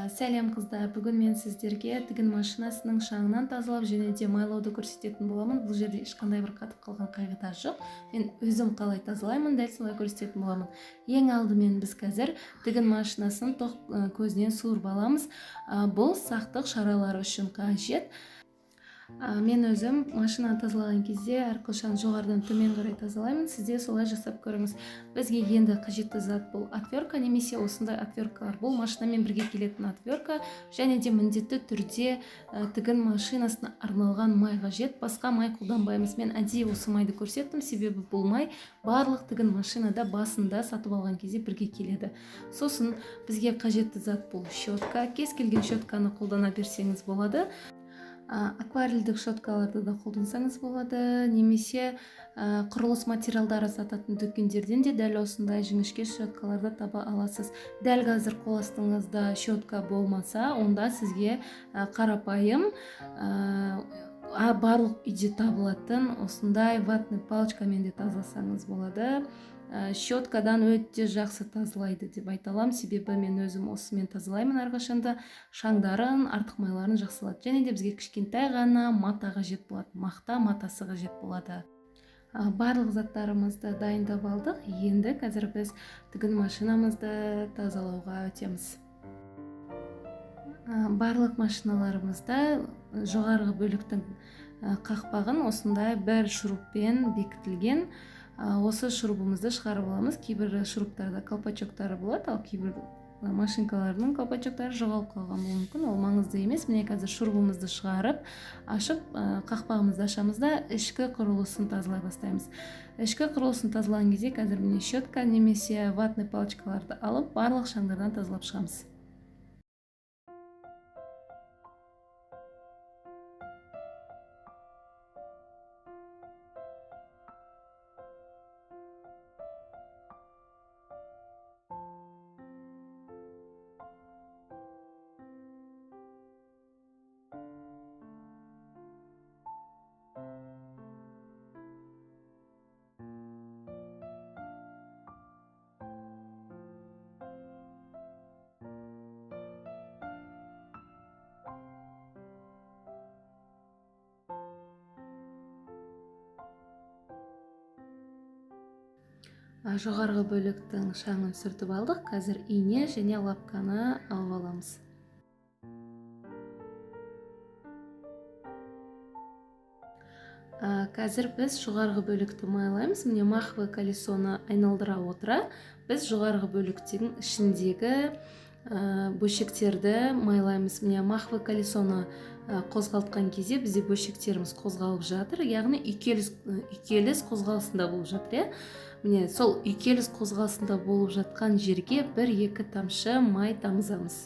Сәлем, қыздар! Бүгін мен сіздерге тігін машинасының шаңынан тазалап және де майлауды көрсететін боламын. Бұл жерде ешқандай бір қатып қалған қағида жоқ. Мен өзім қалай тазалаймын, дәл солай көрсететін боламын. Ең алдымен біз қазір тігін машинасын тоқ көзінен суырып аламыз. Бұл сақтық шаралары үшін қажет. Мен өзім машинаны тазалаған кезде әрқашан жоғарыдан төмен қарай тазалаймын. Сіз де солай жасап көріңіз. Бізге енді қажетті зат бұл отвертка немесе осындай отверткалар. Бұл машинамен бірге келетін отвертка және де міндетті түрде тігін машинасына арналған май қажет. Басқа май қолданбаймыз. Мен әдейі осы майды көрсеттім, себебі бұл май барлық тігін машинада басында сатып алған кезде бірге келеді. Сосын бізге қажетті зат бұл щетка. Кез келген щетканы қолдана берсеңіз болады. Акварельдік щеткаларды да қолдансаңыз болады, немесе құрылыс материалдары сататын дүкендерден де дәл осындай жіңішке щеткаларды таба аласыз. Дәл қазір қол астыңызда щетка болмаса, онда сізге қарапайым, барлық үйде табылатын осындай ватный палочкамен де тазаласаңыз болады. Щеткадан өте жақсы тазалайды деп айта аламын, себебі мен өзім осымен тазалаймын әрқашанда. Шаңдарын, артық майларын жақсылады. Және де бізге кішкентай ғана мата қажет болады, мақта матасы қажет болады. Барлық заттарымызды дайындап алдық. Енді қазір біз тігін машинамызды тазалауға өтеміз. Барлық машиналарымызда жоғарғы бөліктің қақпағын осындай бір шуруппен бекітілген. Осы шурупымызды шығарып аламыз. Кейбір шуруптарда колпачоктары болады, ал кейбір машинкалардың колпачоктары жоғалып қалған болуы мүмкін. Ол маңызды емес. Міне, қазір шурупымызды шығарып, ашып, қақпағымызды ашамыз да, ішкі құрылысын тазалай бастаймыз. Ішкі құрылысын тазалаған кезде қазір міне щетка немесе ватный палочкаларды алып, барлық шаңдардан тазалап шығамыз. Жоғарғы бөліктің шаңын сүртіп алдық. Қазір ине және лапканы алып аламыз. Қазір біз жоғарғы бөлікті майлаймыз. Міне, маховый колесоны айналдыра отыра біз жоғарғы бөліктің ішіндегі бөлшектерді майлаймыз. Міне, маховый колесоны қозғалтқан кезде бізде бөлшектеріміз қозғалып жатыр, яғни үйкеліс қозғалысында болып жатыр, иә. Міне, сол үйкеліс қозғалысында болып жатқан жерге бір-екі тамшы май тамызамыз.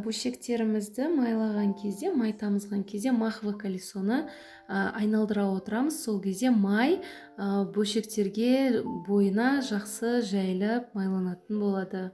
Бөлшектерімізді майлаған кезде, май тамызған кезде маховый колесоны айналдыра отырамыз. Сол кезде май бөлшектерге бойына жақсы жайылып майланатын болады.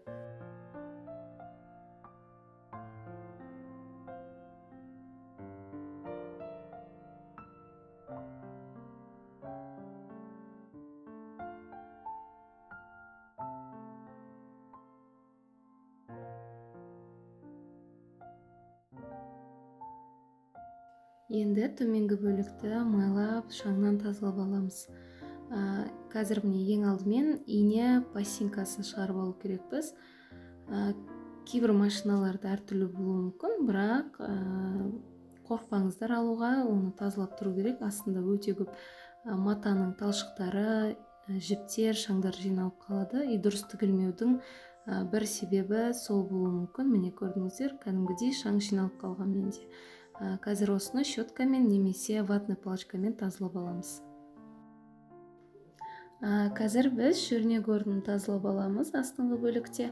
Енді төменгі бөлікті майлап, шаңнан тазалап аламыз. Қазір міне ең алдымен ине пластинкасын шығарып алу керекпіз. Кейбір машиналарда әртүрлі болуы мүмкін, бірақ қорықпаңыздар алуға, оны тазалап тұру керек. Астында өте көп матаның талшықтары, жіптер, шаңдар жиналып қалады. И дұрыс тігілмеудің бір себебі сол болуы мүмкін. Міне, көрдіңіздер, кәдімгідей шаң жиналып қалған менде. Қазір осыны щеткамен немесе ватный палочкамен тазалап аламыз. Қазір біз шөрнегорын тазалап аламыз астыңғы бөлікте.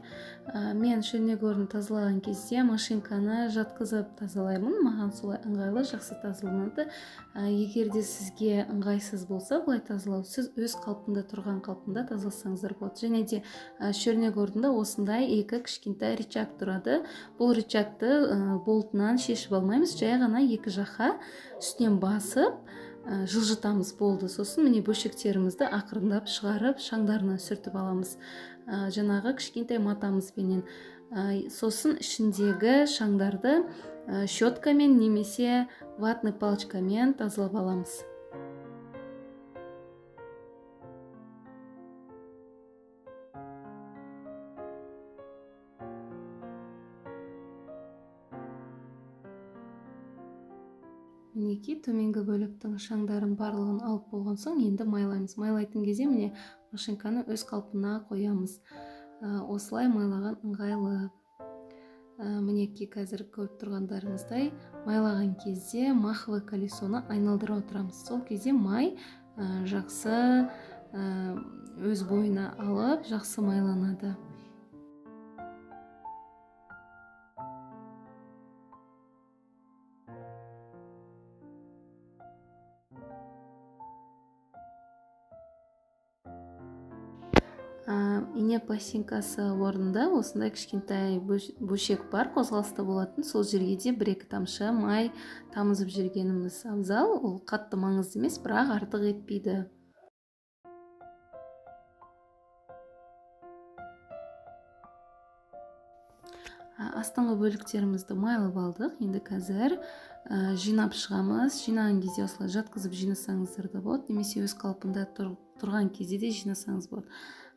Мен шөрнегорын тазалаған кезде машинканы жатқызып тазалаймын. Маған солай ыңғайлы, жақсы тазаланады. Егер де сізге ыңғайсыз болса бұлай тазалау, сіз өз қалпында тұрған қалпында тазаласаңыздар болады. Және де шөрнегорында осындай екі кішкентай рычаг тұрады. Бұл рычагты болтынан шешіп алмаймыз, жай ғана екі жаққа үстінен басып, жылжытамыз, болды. Сосын міне бөлшектерімізді ақырындап шығарып, шаңдарына сүртіп аламыз. Жаңағы кішкентай матамызбенен. Сосын ішіндегі шаңдарды щеткамен немесе ватный палочкамен тазалап аламыз. Мінекей, төменгі бөліктің шаңдарын барлығын алып болған соң енді майлаймыз. Майлайтын кезде міне машинканы өз қалпына қоямыз. Осылай майлаған ыңғайлы. Мінекей, қазір көріп тұрғандарыңыздай, майлаған кезде маховый колесоны айналдыра отырамыз. Сол кезде май жақсы өз бойына алып, жақсы майланады. Ине пластинкасы орнында осындай кішкентай бөлшек бар, қозғалыста болатын. Сол жерге де бір-екі тамшы май тамызып жібергеніміз абзал. Ол қатты маңызды емес, бірақ артық етпейді. Астыңғы бөліктерімізді майлап алдық. Енді қазір жинап шығамыз. Жинаған кезде осылай жатқызып жинасаңыздар да болады, немесе өз қалпында тұрған кезде де жинасаңыз болады.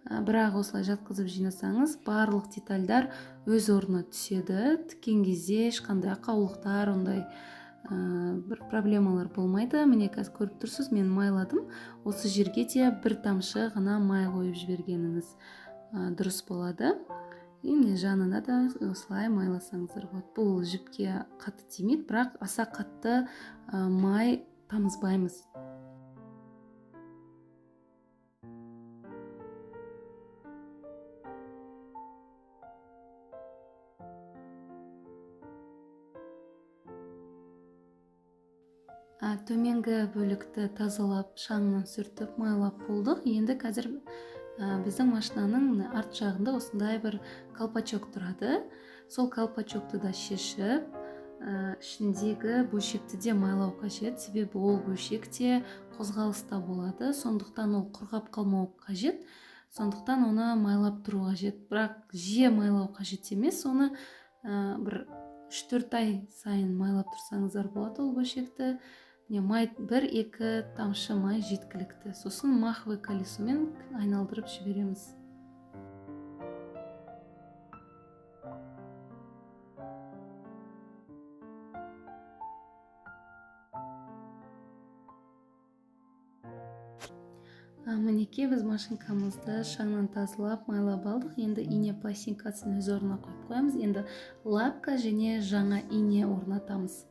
Бірақ осылай жатқызып жинасаңыз, барлық детальдар өз орнына түседі. Тіккен кезде ешқандай ақаулықтар, ондай бір проблемалар болмайды. Міне қазір көріп тұрсыз, мен майладым. Осы жерге де бір тамшы ғана май қойып жібергеніңіз дұрыс болады. Міне жанына да осылай майласаңыздар болады. Бұл жіпке қатты тимейді, бірақ аса қатты май тамызбаймыз. Төменгі бөлікті тазалап, шаңынан сүртіп, майлап болдық. Енді қазір біздің машинаның арт жағында осындай бір колпачок тұрады. Сол колпачокты да шешіп, ішіндегі бөлшекті де майлау қажет. Себебі ол бөлшек те қозғалыста болады, сондықтан ол құрғап қалмау қажет. Сондықтан оны майлап тұру қажет. Бірақ жиі майлау қажет емес, оны бір 3-4 ай сайын майлап тұрсаңыздар болады ол бөлшекті. Міне май, 1-2 тамшы май жеткілікті. Сосын маховый колесомен айналдырып жібереміз. Мінекей, біз машинкамызды шаңнан тазалап, майлап алдық. Енді ине пластинкасын өз орнына қойып қоямыз. Енді лапка және жаңа ине орнатамыз.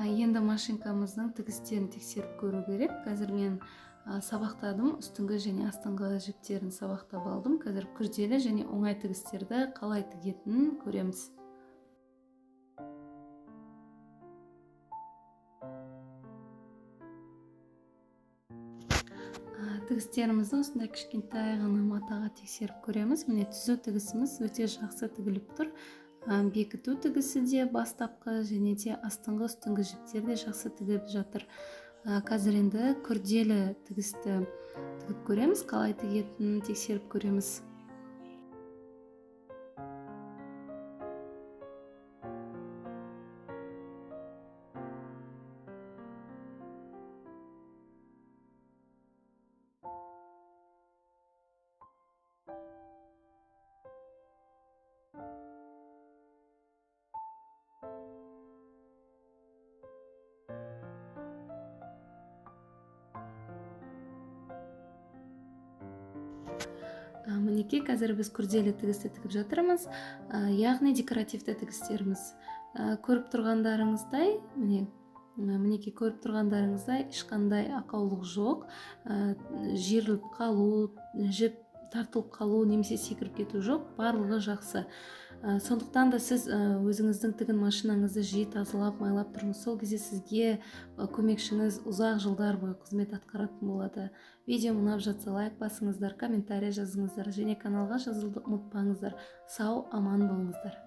Енді машинкамыздың тігістерін тексеріп көру керек. Қазір мен сабақтадым, үстіңгі және астыңғы жіптерін сабақтап алдым. Қазір күрделі және оңай тігістерді қалай тігетінін көреміз. Тігістерімізді осындай кішкентай ғана матаға тексеріп көреміз. Міне түзу тігісіміз өте жақсы тігіліп тұр. Бекіту тігісі де бастапқы және де астыңғы үстіңгі жіптер де жақсы тігіліп жатыр. Қазір енді күрделі тігісті тігіп көреміз, қалай тігетінін тексеріп көреміз. Мінекей, Мінекей, қазір біз күрделі тігісті тігіп жатырмыз, яғни декоративті тігістеріміз. Көріп тұрғандарыңыздай, міне, мінекей, көріп тұрғандарыңыздай, ешқандай ақаулық жоқ, жиырылып қалу, жіп тартылып қалу немесе секіріп кету жоқ, барлығы жақсы. Сондықтан да сіз өзіңіздің тігін машинаңызды жиі тазалап, майлап тұрыңыз. Сол кезде сізге көмекшіңіз ұзақ жылдар бойы қызмет атқаратын болады. Видео ұнап жатса, лайк басыңыздар, комментарий жазыңыздар және каналға жазылуды ұмытпаңыздар. Сау, аман болыңыздар.